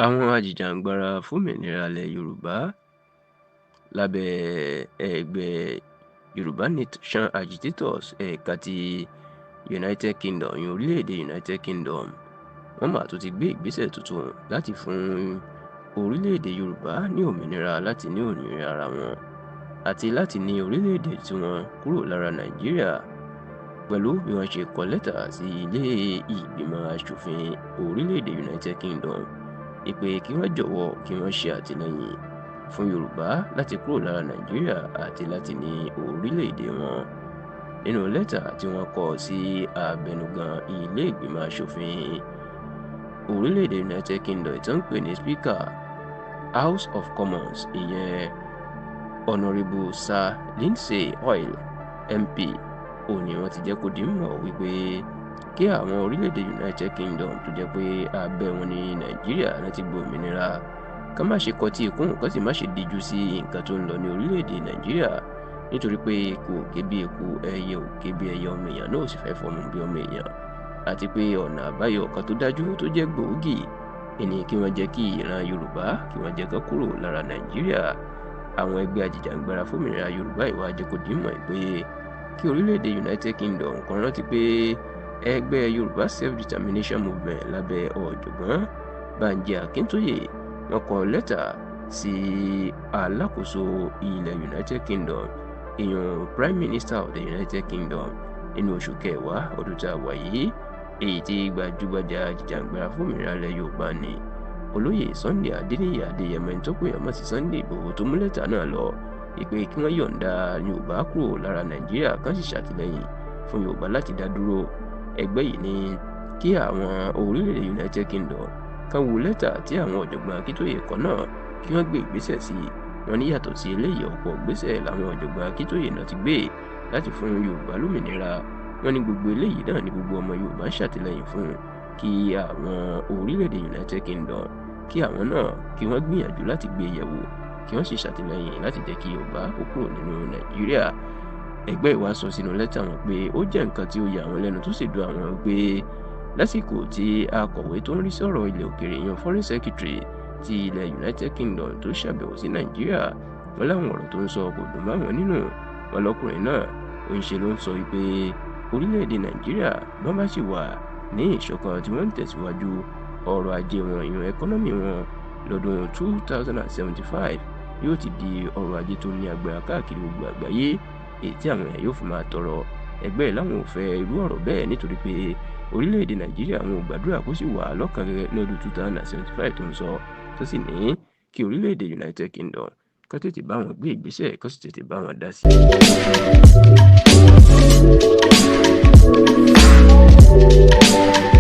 Àwọn ajìjàǹgbara fómìnira ilẹ̀ Yorùbá lábẹ́ ẹgbẹ́ Yorùbá Nation Agitators ẹ̀ka ti United Kingdom, ìyẹn orílẹ̀-èdè United Kingdom, wọ́n mà tún ti gbé ìgbésẹ̀ tuntun láti fún orílẹ̀-èdè Yorùbá ní òmìnira, láti ní òmìnira ara wọn àti láti ní orílẹ̀-èdè tiwọn kúrò lára Nàìjíríà, pẹ̀lú bí wọ́n ṣe kọ lẹ́tà sí ilé ìgbìmọ̀ aṣòfin orílẹ̀-èdè United Kingdom ìpè kí wọ́n jọ̀wọ́, kí wọ́n ṣe àtìlẹ́yìn fún Yorùbá láti kúrò lára Nàìjíríà àti láti ní orílẹ̀-èdè wọn. Nínú lẹ́tà tí wọ́n kọ sí abẹnugan ilé ìgbìmọ̀ aṣòfin orílẹ̀-èdè United Kingdom tó ń pè ní Speaker House of Commons, ìyẹn Honourable Sir Lindsay Hoyle MP, ó ní wọ́n ti jẹ́ kó di mímọ̀ wípé kí àwọn orílẹ̀-èdè United Kingdom, tó jẹ́ pé abẹ́ wọn ní Nàìjíríà láti gba òmìnira, ká má ṣe kọtí ikún, kó sì má ṣe díjú sí nǹkan tó ń lọ ní orílẹ̀-èdè Nàìjíríà, nítorí pé eku ò ké bí eku, ẹyẹ ò ké bí ẹyẹ, ọmọ èèyàn náà ò sì fẹ́ fọhùn bí ọmọ èèyàn, àti pé ọ̀nà àbáyọ kan tó dájú tó jẹ́ gbòógì ìní kí wọ́n jẹ́ kí ìran Yorùbá, kí wọ́n jẹ́ kó kúrò lára Nàìjíríà. Àwọn ẹgbẹ́ ajìjàǹgbara fómìnira Yorùbá ìwà jẹ́ kó di mọ̀ pé kí orílẹ̀-èdè United Kingdom kan rántí pé ẹgbẹ́ Yorùbá Self-Determination Movement lábẹ́ ọ̀jọ̀gbọ́n Bánjí Akíntóyè, wọ́n kọ lẹ́tà sí alákòóso ilẹ̀ United Kingdom, ìyẹn Prime Minister of the United Kingdom, nínú oṣù kẹwàá ọdún tá a wà yìí, èyí tí gbajúgbajà jìjàǹgbara fómìnira ilẹ̀ Yorùbá ní Olóyè Sunday Adéníyì Adéyẹmọ, ẹni tó pè ọmọ sí Sunday Ìgbòho, tó mú lẹ́tà náà lọ ìpè kí wọ́n yọ̀ǹda Yorùbá kúrò lára Nàìjíríà, kan sì ṣàtìlẹ́yìn fún Yorùbá láti dá dúró. Ẹgbẹ́ yìí ní kí àwọn orílẹ̀-èdè United Kingdom kan wo lẹ́tà tí àwọn ọ̀jọ̀gbọ́n Akíntóyè kọ náà, kí wọ́n gbé ìgbésẹ̀ sí i. Wọ́n ní yàtọ̀ sí eléyìí, ọ̀pọ̀ ìgbésẹ̀ làwọn ọ̀jọ̀gbọ́n Akíntóyè náà ti gbé láti fún Yorùbá lómìnira. Wọ́n ní gbogbo eléyìí náà ní gbogbo ọmọ Yorùbá ń ṣàtìlẹ́yìn fún, kí àwọn orílẹ̀-èdè United Kingdom, kí àwọn náà kí wọ́n gbìyànjú láti gbé yẹ̀wò, kí wọ́n sì ṣàtìlẹ́yìn láti jẹ́ kí Yorùbá kó kúrò nínú Nàìjíríà. Ẹgbẹ́ ìwà sọ sínú lẹ́tà wọn pé ó jẹ́ nǹkan tí ó yà àwọn lẹ́nu tó sì dùn àwọn pé lásìkò tí akọ̀wé tó ń rí sọ̀rọ̀ ilẹ̀ òkèèrè yan, Foreign Secretary ti ilẹ̀ United Kingdom, tó ṣàbẹ̀wò sí Nàìjíríà, wọn láwọn ọ̀rọ̀ tó ń sọ kò dùn máwọn nínú. Wọn lọ́kùnrin náà ó ń ṣe ló ń sọ wípé orílẹ̀-èdè Nàìjíríà, bọ́n bá sì wà ní ìṣọ̀kan tí wọ́n ń tẹ̀síwájú, ọrọ̀ ajé wọn, ìyẹn economy wọn, lọ́dún 2075 yóò ti di ọrọ̀ ajé tó ní agbára káàkiri gbogbo àgbáyé, èyí tí àwọn èèyàn yóò fi máa tọrọ. Ẹgbẹ́ làwọn ò fẹ́ irú ọ̀rọ̀ bẹ́ẹ̀, nítorí pé orílẹ̀-èdè Nàìjíríà, àwọn ò gbàdúrà kó sì wà lọ́kàn rẹ̀ lọ́dún 2075 tó ń sọ, tó sì ní kí orílẹ̀-èdè United Kingdom kó tètè bá wọn gbé ìgbésẹ̀, kó sì tètè bá wọn dá sí i.